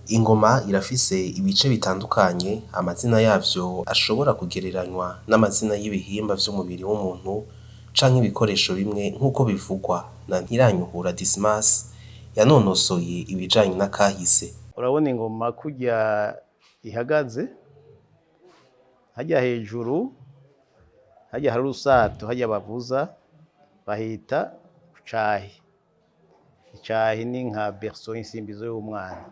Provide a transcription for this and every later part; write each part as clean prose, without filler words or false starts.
Ingoma irafise ibice bitandukanye amazina yavyo ashobora kugereranywa n'amazina y'ibihimba vy'umubiri w'umuntu canke ibikoresho bimwe nk'uko bivugwa na Ntiranyuhura Dismas yanonosoye ibijanye n'akahise. Urabona ingoma kurya ihagaze harya hejuru, harya hari urusato, harya bavuza bahita kucahi. Icahi ni nka berceau, insimbizo y'umwana.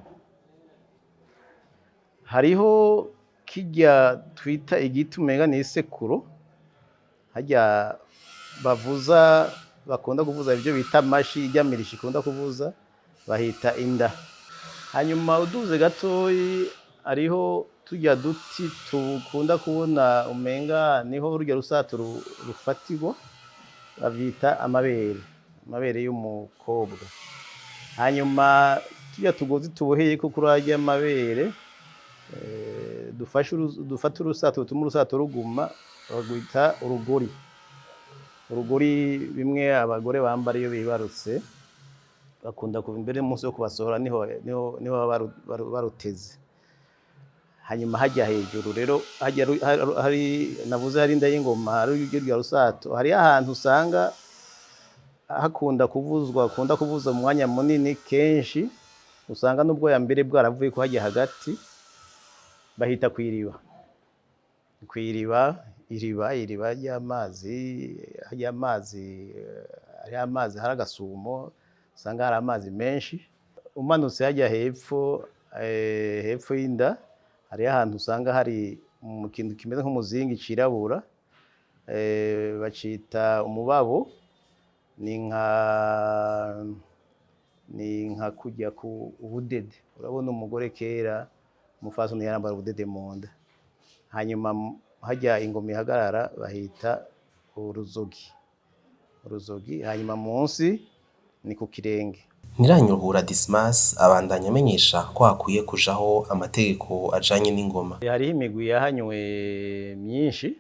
Hariho kirya twita igiti umenga ni isekuro, harya bavuza, bakunda kuvuza ivyo bita amashi, irya mirisho ikunda kuvuza, bahita inda. Hanyuma uduze gatoyi hariho turya duti tukunda kubona umenga niho rurya rusato rufatirwa, bavyita amabere, amabere y'umukobwa. Hanyuma turya tugozi tuboheyeko kuri arya mabere, dufata urusato, dutuma urusato ruguma, barwita urugori. Urugori bimwe abagore bambara iyo bibarutse, bakunda kuva imbere y'umunsi wo kubasohora, niho baba baruteze. Hanyuma harya hejuru rero harya hari navuze hari inda y'ingoma, hari rurya rusato, hariho ahantu usanga hakunda kuvuzwa, hakunda kuvuza umwanya munini kenshi, usanga n'ubwoya mbere bwaravuye ko harya hagati, bahita kw'iriba. Kw'iriba, iriba, iriba ry'amazi, harya amazi, hariho amazi, hari agasumo, usanga hari amazi menshi. Umanutse harya hepfo, hepfo y'inda, hariho ahantu usanga hari mu kintu kimeze nk'umuzingi cirabura, bacita umubabo, ni nka kurya ku ubudede. Urabona umugore kera, umupfasoni yarambara ubudede mu nda. Hanyuma harya ingoma ihagarara bahita uruzogi. Uruzogi, hanyuma munsi ni ku kirenge. Ntiranyuhura Dismas abandanya amenyesha ko hakwiye kujaho amategeko ajanye n'ingoma. Hariho imigwi yahanywe myinshi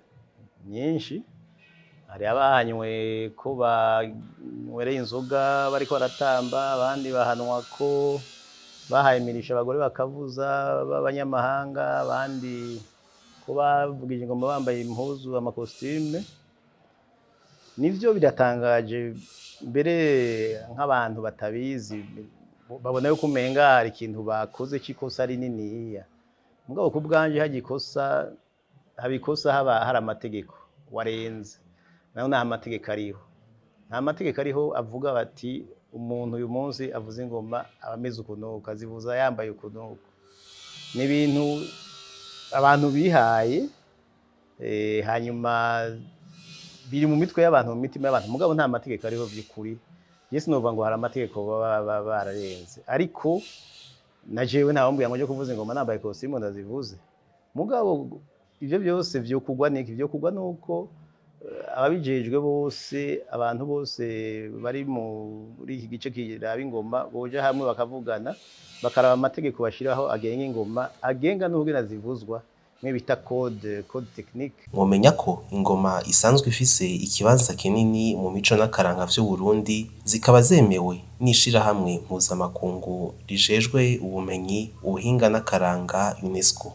myinshi. Hari abahanywe ko banywereye inzoga bariko baratamba, abandi bahanwa ko bahaye imirisho abagore bakavuza b'abanyamahanga, abandi ko bavugije ingoma bambaye impuzu, amakositime. Nivyo biratangaje mbere nk'abantu batabizi babona yuko umenga hari ikintu bakoze c'ikosa rininiya. Mugabo ku bwanje harya ikosa, haba ikosa haba hari amategeko warenze. Naho nta mategeko ariho. Nta mategeko ariho avuga bati umuntu uyu munsi avuza ingoma aba ameze uku n'uku, azivuza yambaye uku n'uku. Ni ibintu abantu bihaye, hanyuma biri mu mitwe y'abantu, mu mitima y'abantu, mugabo nta mategeko ariho vy'ukuri. Je sinovuga ngo hari amategeko baba bararenze, ariko na jewe ntawumbwira ngo nje kuvuza ingoma nambaye costume ndazivuze. Mugabo ivyo vyose vyokugwa niki? Vyokugwa nuko ababijejwe bose, abantu bose bari muri iki gice kiraba ingoma boja hamwe bakavugana, bakaraba amategeko bashiraho agenga ingoma, agenga n'ukungene zivuzwa, bimwe bita code technique. Mwomenya ko ingoma isanzwe ifise ikibanza kinini mu mico n'akaranga vy'Uburundi, zikaba zemewe n'ishirahamwe mpuzamakungu rijejwe ubumenyi, ubuhinga n'akaranga UNESCO.